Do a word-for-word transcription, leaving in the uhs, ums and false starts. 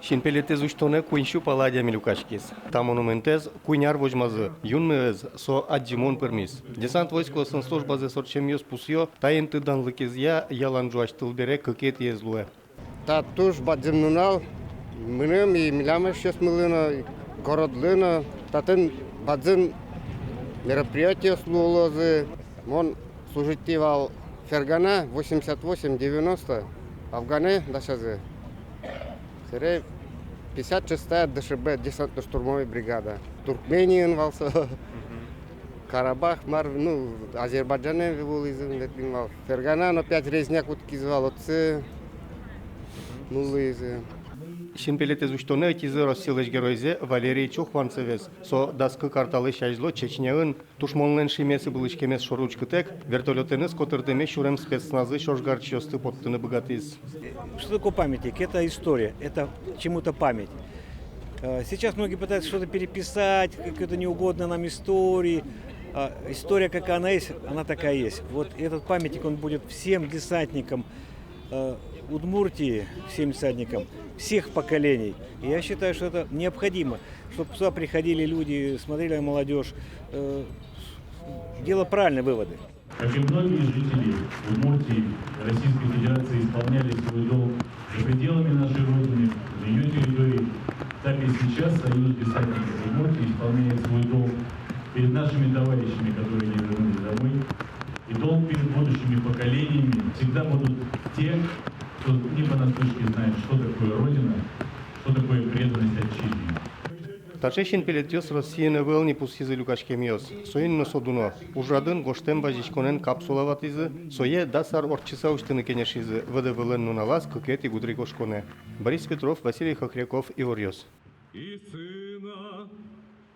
Синпелетэз усьтонэ куинь сю пала адями люкаськиз. Та монументэз куинь ар возьмазы, юнме ӧз, со адӟымон пӧрмиз. Десант войскоосын службазэс ортчемъёс пусъё, та инты данлыкезъя ялан ӝуась тыл бере кыкетӥез луэ. Та туж бадӟым нунал мыным и милям эшъёсмылы но, городлы но. Татын бадӟым мероприятиос луылозы. Мон служить кари вал Фергана, восемьдесят восемь девяносто, Афгане дасязы. Сэре пятьдесят шестая ДШБ, десантно-штурмовой бригада. Туркмениын вал со. Карабах, мар, ну, Азербайджанэ вуылӥзы, ветлӥм вал. Фергана но опять резня кутскиз вал, отчы нуллӥзы. Синпелетэз усьтонэ ӧтизы Россилэсь Геройзэ Валерий Чухванцевез. Со дас кык ар талэсь азьло Чечняын тушмонлэн шимес ыбылӥськемез шоры учкытэк, вертолётэныз котыртэме сюрем спецназысь ожгарчиосты поттыны быгатӥз. Что такое памятник? Это история, это чему-то память. Э, сейчас многие пытаются что-то переписать, какие-то неугодные нам истории. А история, какая она есть, она такая есть. Вот этот памятник, он будет всем десантникам, э, Удмуртии, всем десантникам всех поколений. И я считаю, что это необходимо, чтобы сюда приходили люди, смотрели на молодёжь. Э, делал правильные выводы. Как и многие жители Удмуртии, Российской Федерации исполняли свой долг за пределами нашей Родины, на её территории, так и сейчас Союз десантников Удмуртии исполняет свой долг перед нашими товарищами, которые не вернулись домой, и долг перед будущими поколениями. Всегда будут те, кто не понаслышке знает, что такое Родина, что такое преданность отчизне. Таӵе синпелетъёс Россиын ӧвӧл ни, пусйизы люкаськемъёс. Соин но со дуно. Ужрадын гожтэм вазиськонэн капсула ватӥзы, сое дас ар ортчыса усьтыны кенешизы ВДВ-лэн нуналаз кыкетӥ гудырикошконэ. Борис Петров, Василий Хохряков, «Иворъёс». И сына,